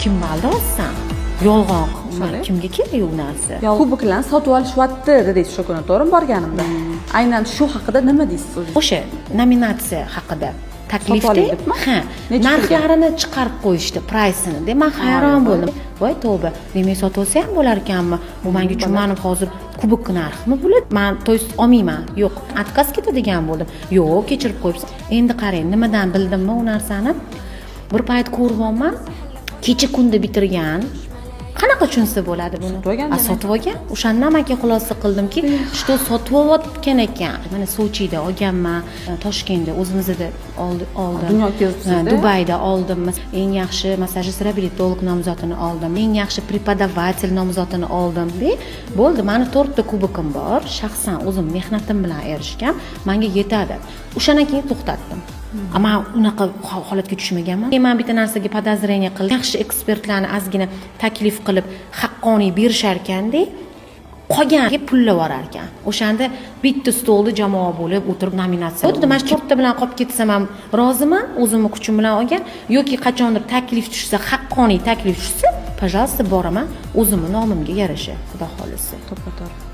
Kimni aldayapsan? Yolg'on. O'shanda? Kimga kerak u narsa? Kuboklarni sotib olishyapti dedingiz o'sha kuni, to'g'rimi, borganimda? Aynan shu haqida nima deysiz o'zingiz? O'sha nominatsiya haqida taklifda. Sotib oling debmi? Ha. Necha pulga? Narxlarini chiqarib qo'yishdi, прайс ini de. Man hayron bo'ldim. Voy tavba, demak, sotib olsa ham bo'lar ekanmi bu? Manga tushunmadim, hozir kubok narximi bular? Man, то есть, olmayman, yo'q, отказ ketadigan bo'ldim. Yo'q, kechirib qo'yibsiz. Endi qarang, nimadan bildimmi u narsani? Bir payt ko'ryapman, kecha kunda bitirgan. Qanaqa tushunsa bo'ladi buni? Sotib olgan A, demak. Sotib olgan. O'shandan man keyin xulosa qildimki, что sotib olayotgan ekan. Mana, Sochida olganman, Toshkentda o'zimizda oldim. Dunyo kezibsiz-da. Ha, Dubayda oldim. Eng yaxshi massajist reabilitolog nomzodini oldim, eng yaxshi преподаватель nomzodini oldim de. Bo'ldi, mani to'rtta kubokim bor, shaxsan o'zim mehnatim bilan erishgan, manga yetadi. O'shandan keyin to'xtatdim. Man unaqa holatga tushmaganman. Man bitta narsaga подозрение qildim: yaxshi ekspertlarni ozgina taklif qilib, haqqoniy berishar ekanda, qolganiga pullab yuborar ekan. O'shanda bitta stolda jamoa bo'lib o'tirib nominatsiya o'tdi. Mana shu to'rtta bilan qolib ketsam ham roziman, o'zimni kuchim bilan olgan. Yoki qachondir taklif tushsa, haqqoniy taklif tushsa, пожалуйста, boraman o'zimni nomimga yarasha, xudo xohlasa. To'ppa to'g'ri.